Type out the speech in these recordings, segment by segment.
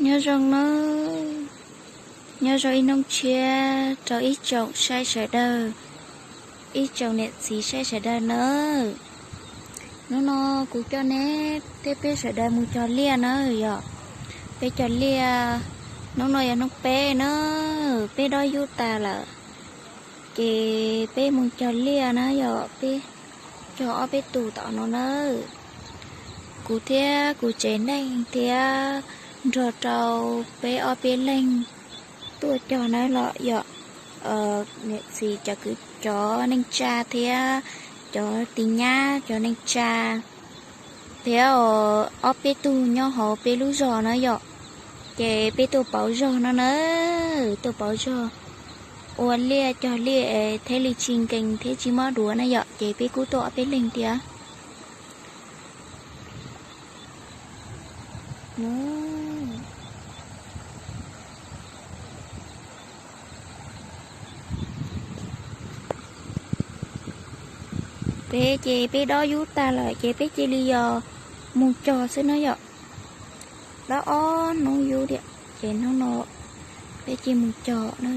Nyob zoo nawb, nyob zoo ib hnub tshiab rau ib tsoom saib sawv daws, ib tsoom niam txiv saib sawv daws nawb. Hnub no kuv coj neb thiab peb sawv daws mus cog liaj nawb yom. Peb cog liaj, hnub no yog hnub peb nawb, peb dob yub tas lawm. Ces peb mus cog liaj na yom, peb cog ob peb tus tom no nawb. Kuv thiab kuv tsev neeg thiab nrog rau peb ob peb leeg tuaj cog na los yom. Niam txiv cov kwv cov neej tsa thiab cov tij nyab cov neej tsa thiab ob peb tug nyob hauv peb lub zos na yom. Ces peb tuaj pauv zog no na, tuaj pauv zog ua liaj cog liaj es thiaj li tsis nkees thiab tsis mob duav na yom, ces peb kuj tuaj ob peb leeg thiab. Peb ces peb dob yub tag lawm ces peb cia li yog mus cog xwb na yom. Dob ob hnub yub tiam ces hnub no peb cia mus cog na.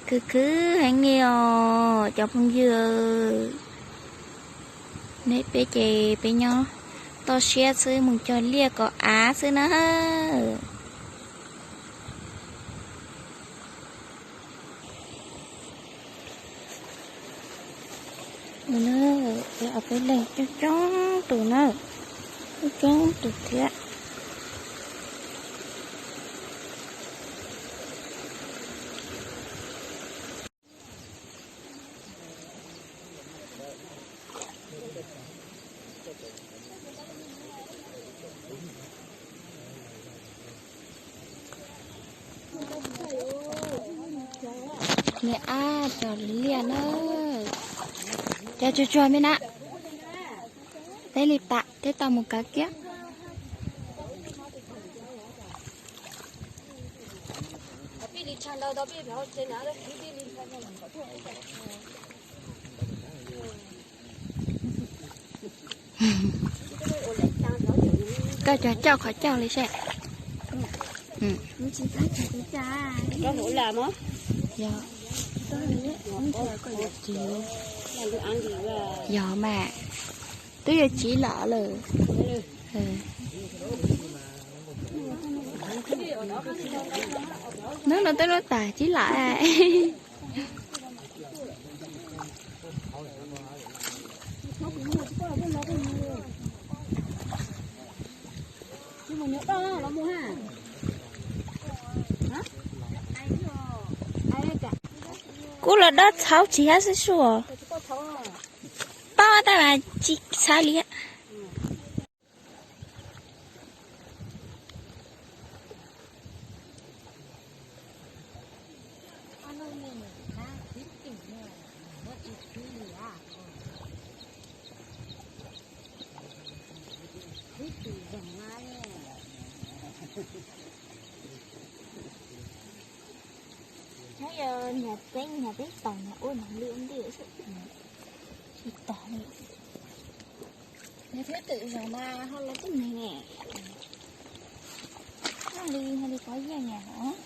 Khwv khwv heev li os cov phooj ywg. Nej peb ces peb nyob toj siab xwb, mus cog liaj kom av xwb na. Peb ob peb leeg coob coob tus na, coob coob tus thiab. Niam ab cog liaj na, cog tsuag tsuag me na, peb li tam thiab tau mus kav kiab. Koj cog coj qhov coj li seb. Yog mas, twb yuav tsiv lawm lawm. Hnub no twb lub tas tsiv lawm. Kuv los dob txhauv tsis hab xwb suas. Paub tab mas tsis txhawv li. Nyob yog nyag tseeb nyag tseeb tau nyag ua nyag li ua ntej xwb, tsis tau li. Nyag thiab twm zog mas ho los tub neeg, ho li ho li pov yeej nyag os.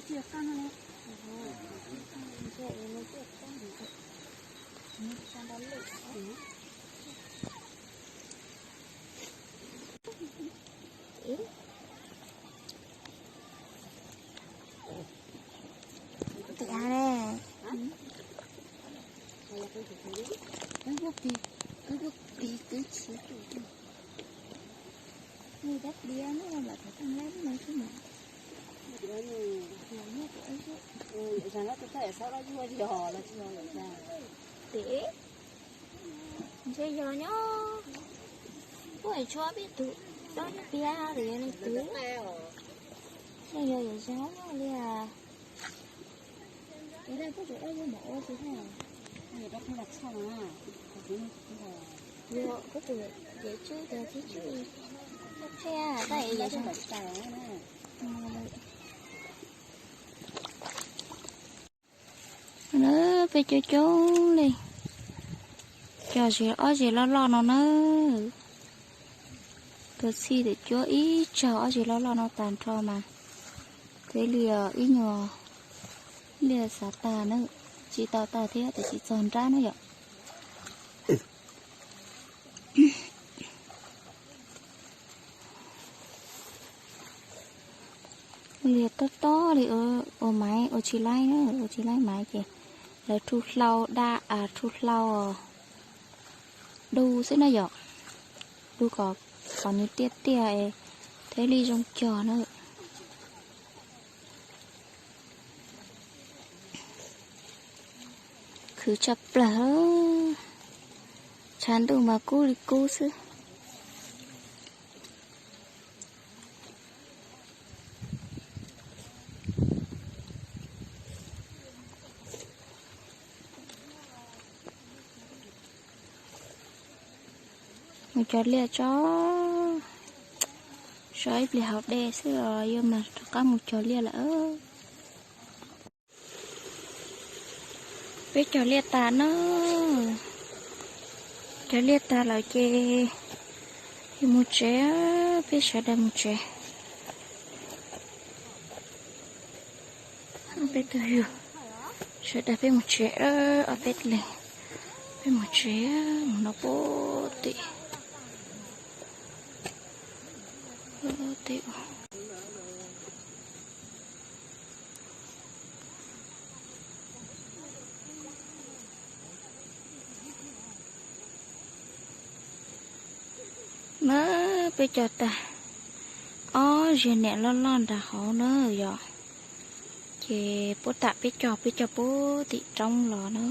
Tias ne. Koj yuav pis, koj yuav pis twb tsis, nws dab diab no mas thaum tag lab no xwb mas. Tes, ntshe yog nyob, kuj tshuav peb tus dab yuav piab tes yog nws twv, ntshe yog yawm zaub li as. Kuv tus cev tswb tes tswb tswb, qhia tab yawm zaub. Na, peb coob coob li, cog zes ob zes loj loj no na. Tuag txhij tes cuab ib tsaug ob zes loj loj no tag nrho mas thiaj li ib nyuag liaj xav tag na, tsis tau tag thiab tes tsis txog nrab na yom. Liaj tob tob li, ua maiv ua tsis laib na, ua tsis laib maiv ces lawv rhu hlau da, rhu hlau du xwb na yom, du kom qhov nws tiaj tiaj thiaj li zoo cog na. Khwv tshaj plaws, tshav ntuj mas kub li kub xwb. Mus cog liaj tso, so ib pliag haus dej xwb os, yuav mas rov qab mus cog liaj lawm. Peb cog liaj tas na, cog liaj tas lawm ces mus tsev, peb sawv daws mus tsev. Peb tug yug, sawv daws peb mus tsev, ob peb leeg, peb mus tsev, mus no puag tim, puag tim. Na, peb cog tas ob zes niam loj loj nram hauv na yom, ces puab tam peb cog, peb cog puag tim roob los na.